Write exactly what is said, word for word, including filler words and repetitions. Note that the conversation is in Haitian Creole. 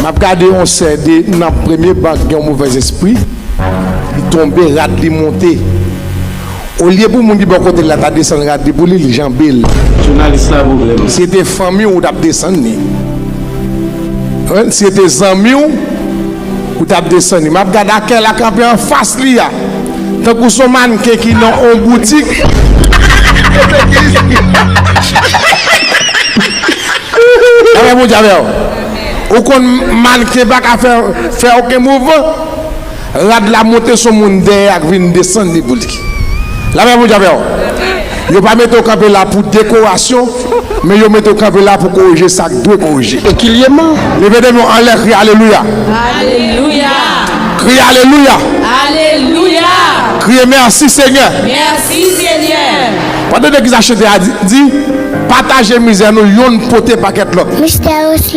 M ap gade yon sè de nan premye ban k gen yon movèz espri. Li tonbe, rad li monte. Olye pou moun ki bò kote l la ta desann rad li pou li, li janbe l. Jounalis la pwoblèm. Si se te fanmi w, ou t ap desann li. Wi, si se te zanmi w, ou t ap desann li. M ap gade akè la kanpe anfas li a. Tankou se yon mannken ki nan yon boutik. Lapè Bondye avè w. Ou konn mannken pa ka fè, fè okenn mouvman. Rad la monte sou moun dèyè ak vin desann li pou li. Lapè Bondye avè w. Yo pa mete w kanpe la pou dekorasyon, men yo mete w kanpe la pou korije sa k dwe korije. Leve de men w anlè, kriye alelouya. Alelouya. Kriye alelouya. Alelouya. Kriye mèsi Senyè. Mèsi Senyè. Pandan legliz a chante a di, di, pataje mizè nou, yonn pote pakèt lòt. Mistè Osli.